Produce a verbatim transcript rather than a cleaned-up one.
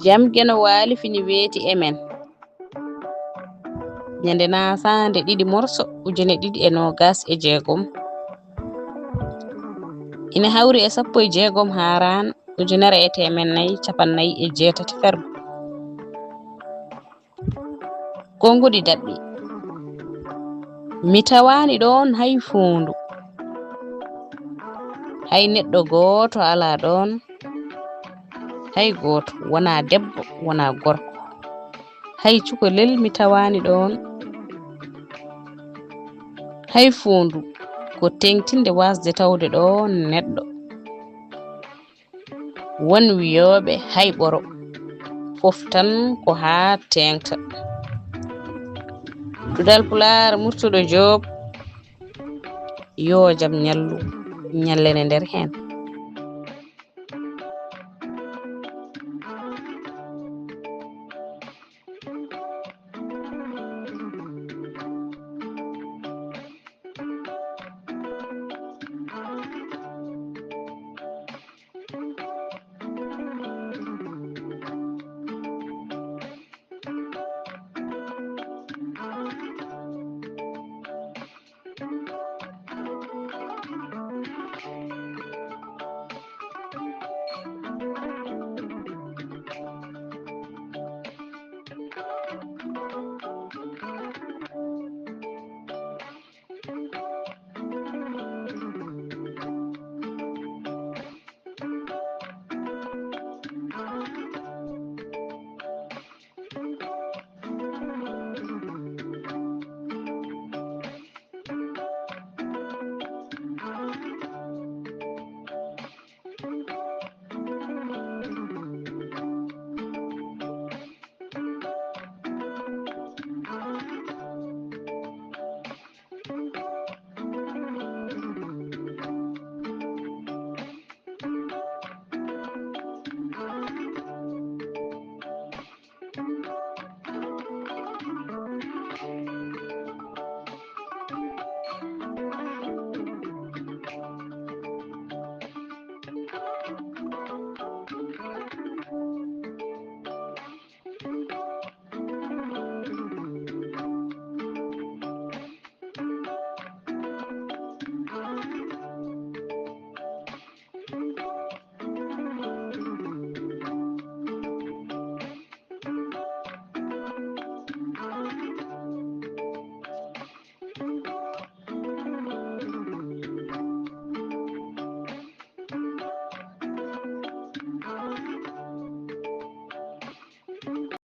Jam Geno Waali fini weeti e men. Ñande naasaande ɗiɗi morso ujine ɗiɗi e noogas e jeegom. Ina hawri e sappo e jeegom haaraan ujunere e teemen nayi capannay e jeetati ferme. Konguɗi daɓɓi. Mi tawaani ɗoon hay foondu. Hay neɗɗo gooto alaa ɗoon. Hay gooto, wonaa debbo, wonaa gorko. Hay cukalel mi tawaani ɗoon. Hay foondu, ko teeŋtinde waasde tawde ɗoon neɗɗo. Won wiyooɓe hay ɓoro, fof tan ko haa teeŋta. Duɗal Pulaar, Murtuɗo Joob, yoo jam ñallu, ñallene nder heen.